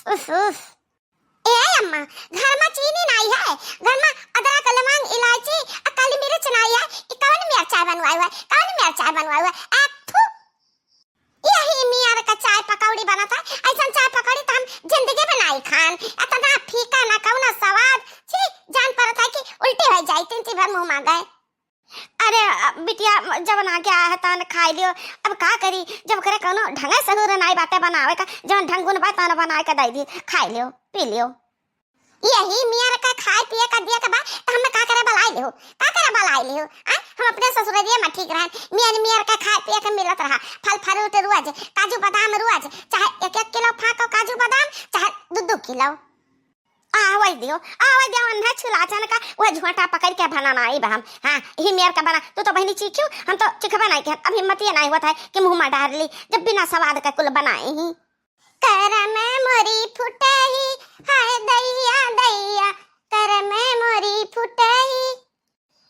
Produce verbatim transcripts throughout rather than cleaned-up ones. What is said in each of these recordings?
उफ, उफ। ए अम्मा, घर मा चीनी नाई है, घर मा अदरक, लवंग, इलायची, आ काली मिर्च नाई है, ई कवन मेर चाय बनवाए हुआ है, कवन मेर चाय बनवाए हुआ है? आ, थू। यही मेर का चाय पकौड़ी बनत है, ऐसन चाय पकौड़ी तो हम जिंदगी में नाई खान, इतना फीका ना कौनो स्वाद, छी, जान पड़त है कि उल्टी हो जाई, तीन भर मुँह मा गए। अरे, अ, बिटिया, जवन आगे आया है, तवन खाई लियो। अब का करी, जब करे कौनो ढंगे सहूर नाई बाटे बनावे का, जवन ढंगुन बा, तवन बनाए के दई दी, खाई लियो, पी लियो। यही मेर का खाए पिए का दिए के बा, त हमें का करे बलाई लियो, का करे बलाई लियो? आ, हम अपने ससुररिये में ठीक रहन, मेर मेर का खाए पिए के मिलत रहा, फल फ्रूट रोज, काजू बादाम रोज, चाहे एक एक किलो फाँको काजू बादाम, चाहे दू दू किलो। आवै दियो, आवै दियो, अन्हे छुलाचन का वह झोंटा पकड़ के बनानाई बा हम। हाँ, यही मेर का बना, तू तो बहिनी चीखियो, हम तो चिखबे नाई के, अब हिम्मतिये नाई होत है कि मुँह मा डार ली, जब बिना स्वाद का कुल बनाए ही। करम मोरी फुटही, हाय दैया दैया, करम मोरी फुटही।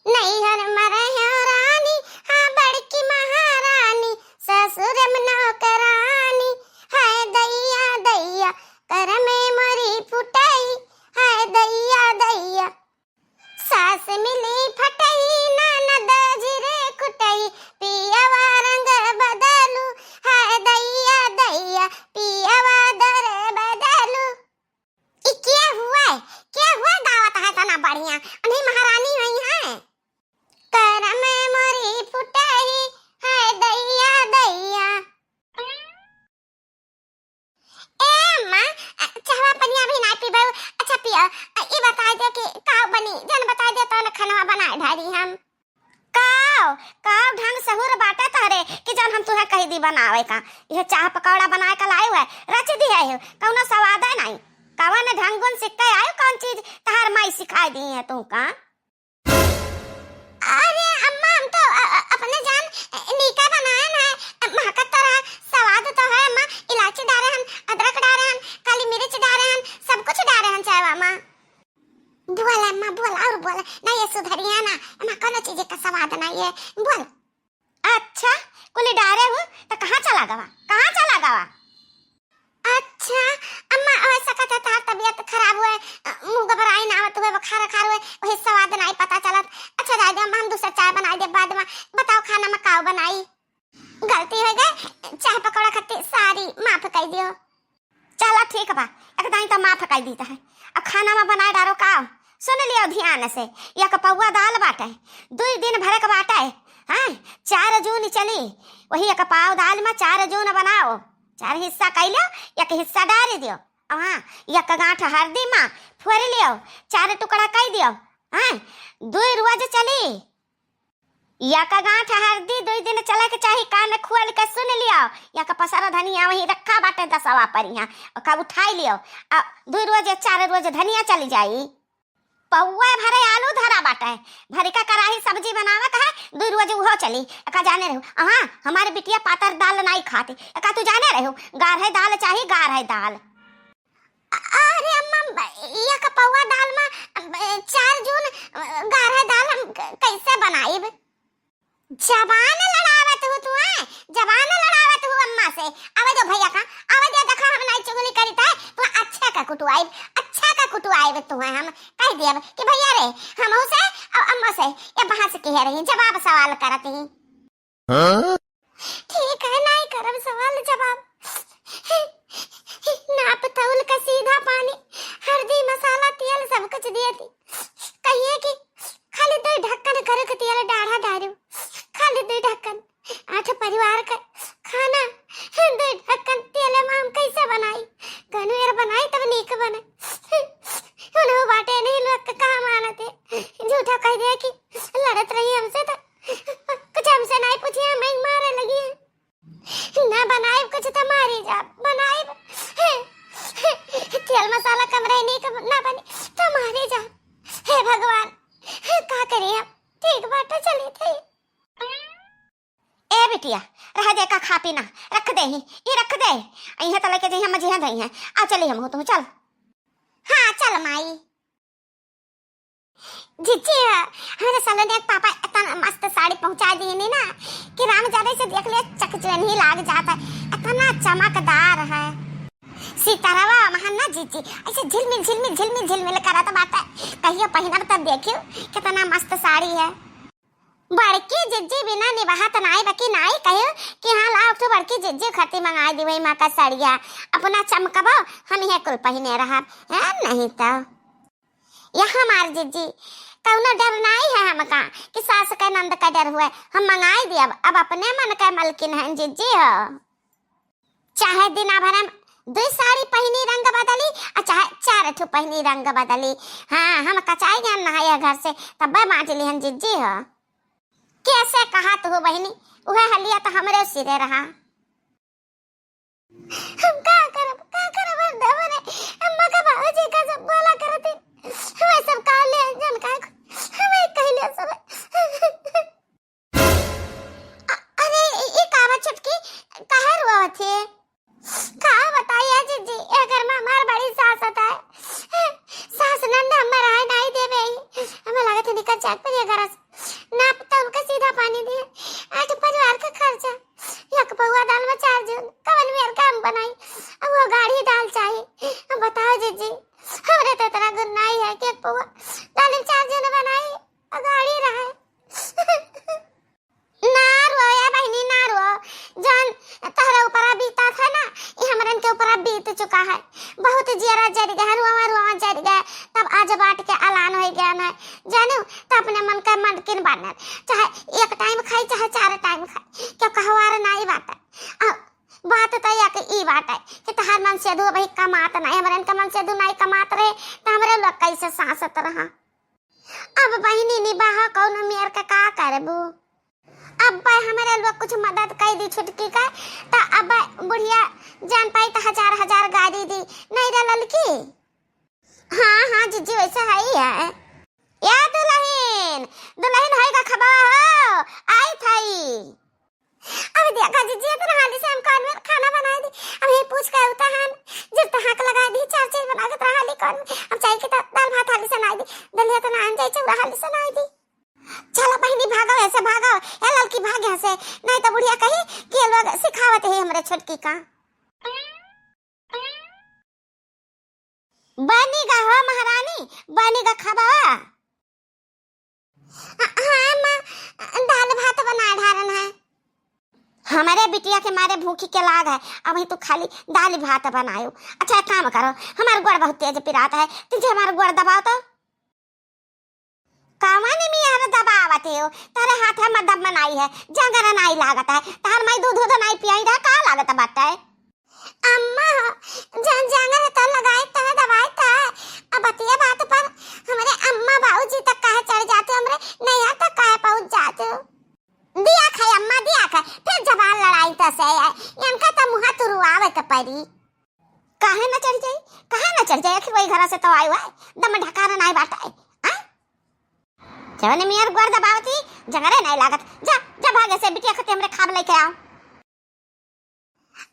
नैहर मा रह्यो रानी, हाँ बड़की महारानी, ससुर मा नौकरानी, हाय दैया दैया, करम मोरी फुटही, हाय दैया दैया। सास मिली फटही, ननद जिरे कुटही, पियवा रंग बदलू, हाय दैया दैया, पियवा दर बदलू। ई के हुए, के हुए गावत है तना बढ़िया? अनही महारानी हुई है। करम मोरी फुटही, हाय दैया दैया। ए अम्मा, अ, चहवा पनिया भी ना पीबे। अच्छा पिया, अ, ई बताई दे कि काव बनी, जन बताई दे तो न खनवा बनाए ढारी हम। काव, काव ढंग सहूर बाटे तहरे कि जन हम तुहे कही दी बनावे का। यह चाह पकौड़ा बनाए का लाई हुए, रच दी है, कौनो स्वाद है नहीं। कवन ढंगुन सिक्के आयो, कौन चीज तहार माई सिखाई दी है तू का? अरे अम्मा, हम तो, अ, अ, अपने जान, अ, नीका बनाए ना है, अ, महकत तो रहा, स्वाद तो है अम्मा, इलायची डारे हन, अदरक डारे हन, काली मिर्च डारे हन, सब कुछ डारे हन चाय मा। बोल अम्मा, बोल, और बोल, ना ये सुधरिया ना, अम्मा, कोनो चीज का स्वाद ना ये, बोल। अच्छा, कुली डारे हूँ, तो कहाँ चला गवा, कहाँ चला गवा? अच्छा, अम्मा, हो सकत है तहार तबियत खराब हुए, अ, मुँह घबराई ना आवत हुए, बुखार उखार हुए, वही स्वाद नाई पता चलत। अच्छा, जाए दे अम्मा, हम दूसरा चाय बनाई दे बाद मा। बताओ खाना मा काव बनाई? गलती हो गए, चाय पकौड़ा खातिर sorry, माफ कर दियो। चला ठीक बा, एक दाई तो माफ कर दीत है। अब खाना मा बनाए डारो काव? सुन लियो ध्यान से, एक पौवा दाल बाटे, दुई दिन भरे के बाटे, हाँ, चार जून चली, वही एक पाव दाल मा चार जून बनाओ, चार हिस्सा कइ लो, एक हिस्सा डारि दियो। अब हाँ, एक गांठ हरदी मा फोरि लियो, चार टुकड़ा कइ दियो। हाँ, दुई रोज चली। एक गांठ हरदी दुई दिन चले के चाही, कान खोल के सुन लियो। एक पसरा धनिया वहीं रखा बाटे दसवा परिया, ओका उठाई लियो। आ दुई रोज या चार रोज धनिया चली जाई। पौवा भरे आलू धरा बाटे, भरी का कराही सब्जी बनावत है, दुई रोज उहो चली। एका जाने रहू, हाँ, हमारे बिटिया पातर दाल नाई खाती। एका तू जाने रहू, गाढ़े दाल चाही, गाढ़े दाल। अरे अम्मा, एक पौवा दाल मा, अ, चार जून, अ, गाढ़े दाल हम क-, कैसे बनाइब? जबान लड़ावत हूँ तू, हैं? जबान लड़ावत हूँ अम्मा से। आवे दो भैया का, आवे दो, देखा हम नाई चुगली करी थे, तू अच्छा का कुटुआइब, अच्छा का कुटुआइब तू है। हम कह दियब कि भैया रे, हमहू से और अम्मा से ये बहस किहे रही, जवाब सवाल करत ही। हाँ? ठीक है, नाई करब सवाल जवाब। नाप तौल का सीधा पानी, हरदी, मसाला, तेल सब कुछ दिए थी। कहिए कि खाली दुई ढक्कन करके तेल डाढ़ा डारू, खाली दुई ढक्कन। आठ परिवार का खाना दुई ढक्कन तेल मा हम कैसे बनाई? गनवेर बनाई तब नीक बने। उन्हों बाटे नहीं लोग का कहाँ मानते, झूठा कह दिया कि लड़त रही हमसे तो कुछ हमसे नाई पूछी, हमें ही मारे लगी है। ना बनाइब कुछ तो मारी जा, बनाइब। तेल मसाला कम रहे, नीक ना बनी तो मारी जा। हे भगवान, का करी हम? ठीक बाटे, चली थे। ए बिटिया, रह दे का खा पी ना, रख दे ही, ये रख दे। अइहे तो लेके जइहे, मजिहे धइहे। आ चली हम हो तू, चल। हाँ, चल माई। जीजी, हमरे सलोनिया के पापा इतना मस्त साड़ी पहुंचा दिए नी ना कि राम जाने से देख लिया, चकचोन्ही लाग जात है, इतना चमकदार है। सितरवा महन ना जिज्जी, ऐसे झिलमिल, झिलमिल, झिलमिल, झिलमिल करत बाटे। कहियो पहिनब तब देखियो, कितना मस्त साड़ी है। बड़की जिज्जी बिना निभात नाई बकी नाई कहियो कि हाँ, लाओ, एक ठो बड़की जिज्जी खातिर मंगाई दी वही माँ का साड़िया, अपना चमकबो, हम ये कुल पहिने रहब, हैं? नहीं तो। यह हमार जिज्जी, कौनो डर नाई है हमका कि सास के नंद का डर हुए, हम मंगाई दियब, अब अपने मन के मलकिन हैं जिज्जी हो। चाहे दिना भर में दुई साड़ी पहिनी रंग बदली, आ चाहे चार ठो पहिनी रंग बदली। हाँ, हम कचाई गए नहाए घर से, तब्बे बाँट लिहन जिज्जी हो। कैसे कहत हो बहिनी, उहे हलिया तो हमरे सिरे रहा। हम का करब, का करब, हर दम रे अम्मा का बाबूजी का सब बोला करती। हमें सब का ले जन का, हमें कहले सब। अ-, अरे, ई का बा छोटकी, काहे रोवत है? का बताई जिज्जी, ए घर में हमार बड़ी सास होता है। सास नंद हमार आए नाई देवे ही। हमें लागत है निकल जात पर ये घर से। ना पता उनका सीधा पानी दिए। आठ परिवार का खर्चा। एक पौवा दाल में चार जून। कवन मेर का हम बनाई? अब वो गाढ़ी दाल चाहिए। अब बताओ जिज्जी, हमरे तो इतना गुण नाई है कि एक पौवा दाल में चार जून बनाई, अ गाढ़ी रहे। ना रो ए बहिनी, ना रो। जौन तोहरे ऊपरा बीतत है ना, ई हमरन के ऊपरा बीत चुका है। बहुत जियरा जरि गया, रुआ रुआ जरि गया, तब आज बाँट के अलान होइ गया ना। जानू, तो अपने मन का मलकिन बनन, चाहे एक टाइम खाई, चाहे चार टाइम खाई, क्यों कहवार नाई बाटे। आ, बात तो एक ई बाटे कि तहार मनसेधू अबही कमात नाई, हमरन का मनसेधू नाई कमात रहे, तो हमरे लोग कैसे साँसत रहा? अब बहिनी निबाह कौनो मेर के का करबू? अब भाई हमरे लोग कुछ मदद कई दी छुटकी का, त अब बुढ़िया जान पाई त हजार हजार गारी दी। नहीं रे ललकी? हाँ, हाँ जिज्जी, वैसे है ही है। या दुलहिन, दुलहिन है का खबा हो? आई थाई। अब देखा जिज्जी, इतना हाली से हम कौन में खाना बनाई दी। अब ये पूछ के उता हन, जब तो हाक लगाई दी, चार चीज बना के तोरा हाली कौन में। अब चाय के तो दाल भात हाली से बनाई दी, दलिया तो नान जाई, चौरा हाली से बनाई दी। चला बहिनी भागो, ऐसे भागो, ए ललकी भाग यहाँ से, नहीं तो बुढ़िया कही कि ये लोग सिखावत है हमरे छोटकी का। बनी गा हो महारानी, बनी गा खबवा। हाँ अम्मा, दाल भात बना ढारन है। हमरे बिटिया के मारे भूखी के लाग है, अबही तू खाली दाल भात बनायो। अच्छा एक काम करो, हमार गोड़ बहुत तेज पिरात है, तुझे हमार गोड़ दबाओ तो। कवन मेर दबावत हो? तोरे हाथ में दम नाई है, जंगर नाई लागत है, तोहर माई दूध उध नाई पियाई रहा, का लागत बाटे? अम्मा हो, जन जंगर तो लगाई तो है, दवाई तो है। अब बतिया बात पर हमरे अम्मा बाबूजी तक काहे चढ़ जाते हो, हमरे नैया तक काहे पहुँच जाते हो? दिया खाए अम्मा, दिया खाए, फिर जबान लड़ाई तो से है, इनका तो मुँह तुरुआवे के पड़ी। काहे न चढ़ जाई, काहे न चढ़ जाई? आखिर वही घर से तो आयो है, दम ढकारा नाई बाटे। आ? जवन मेर गोड़ दबावती, जंगरे नाई लागत। जा, जा भागे से बिटिया खते हमरे खाब लेके आओ।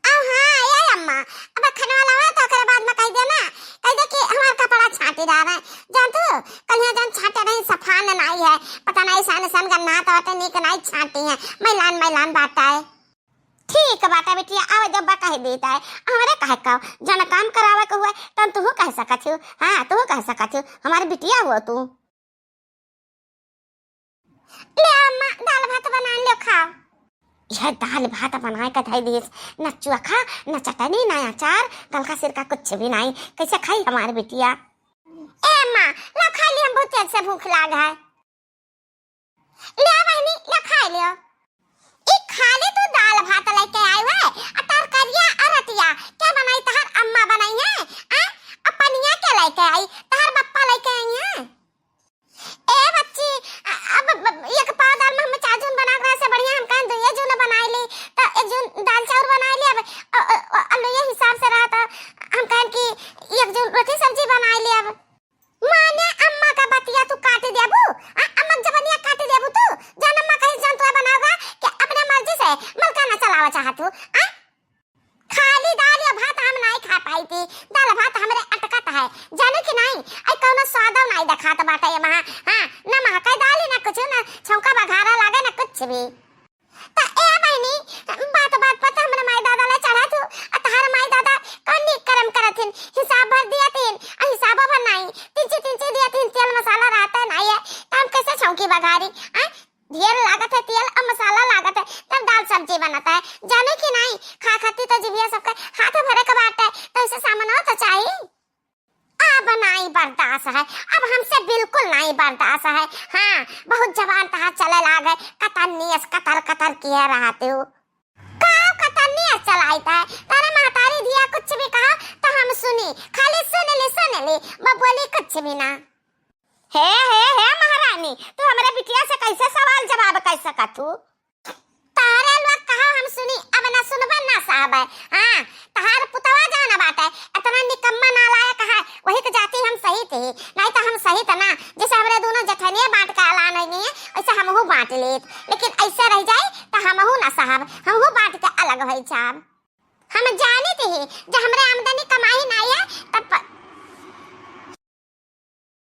आओ हाँ, ए अम्मा, अब खनवा लावा तो ओकरे बाद में कह देना, कह दे कि हमार कपड़ा छाटी रहा है। जान तू, कल यहाँ जान छाटे रही, सफान नाई है, पता नाई सन सन गन्ना तो आटे नीक नाई छाटी है, मैलान मैलान बाटा है। ठीक बाटे बिटिया, आवे जब बा कह देता है, हमरे कहे का, जन काम करावे के हुए, तन तू कह सकत हो, हाँ, तू कह सकत हो, हमारे बिटिया हो तू। ले अम्मा, दाल भात बना लो, खाओ। यह दाल भात बनाए के धई दिस, न चोखा, न चटनी, न अचार, गलका सिरका कुछ भी नाई। कैसे खाई हमार बिटिया? ए अम्मा, ला खा ली, हम बहुत तेज से भूख लाग है। ले बहिनी, ले खाए ले। ई खाली तू दाल भात लेके आई है, आ तरकरिया आ रतिया के बनाई, तहार अम्मा बनाई है, आ? आ पनिया के लेके आई, तहार बप्पा लेके आई है। ए बच्ची, अ-, अब ब-, एक पाव दाल में हम चार जून बना रहा से बढ़िया हम कहें दुइये जून बनाई ली, तो एक जून दाल चाउर बनाई ली, अब अ-, अ-, अ-, आलू ये हिसाब से रहा तो हम कहें कि एक जून रोटी सब्जी बनाई ली। अब माने अम्मा का बतिया तू काट देबू? आ, अम्मा के जबनिया काट देबू तू? जान अम्मा कहीं जान तू बनाओगा कि अपने मर्जी से मलकाना चलावा चाहत हो? आ? खाली दाल या भात हम नाई खा पाई थी, दाल भात हमरे अटकत है, जाने कि नाई? आई कौनो स्वादो नाई देखात बाटे ये महा, हाँ, न महकाई दाल ही, न कुछ, न छौंका बघारा लागे, न कुछ भी। त ए बहिनी, बात बात पर त हमरे माई दादा ला चढ़ा तू, आ तहार माई दादा कौन नीक करम कर है, अब हमसे बिल्कुल नाहीं बर्दाश्त है। हाँ, बहुत जबान तहार चले लागे, कतरनी अस कतर कतर किहे रहत हो। का कतरनी अस चलाइत है? तारे महतारी धिया कुछ भी कहा तो हम सुनी, खाली सुन ली, सुन ली, मैं बोली कुछ भी ना। हे, हे, हे महारानी, तू हमरे बिटिया से कैसे सवाल जवाब कर सकत हू? तारे लोग कहा हम सुनी, अब ना सुनबे ना सहबे। हाँ, तहार पुतवा जाना बाटे, इतना निकम्मा नालायक है, वही के जाति हम सहित ही, नाहीं तो हम सहित ना, जैसे हमरे दोनों जेठनिया बांट के ऐलान होइ गई है, वैसे हमहू बांट लेत, लेकिन ऐसे रह जाए तो हमहू ना सहब, हमहू बांट के अलग होइ जाब। हम जानित ही, जे हमरे आमदनी कमाई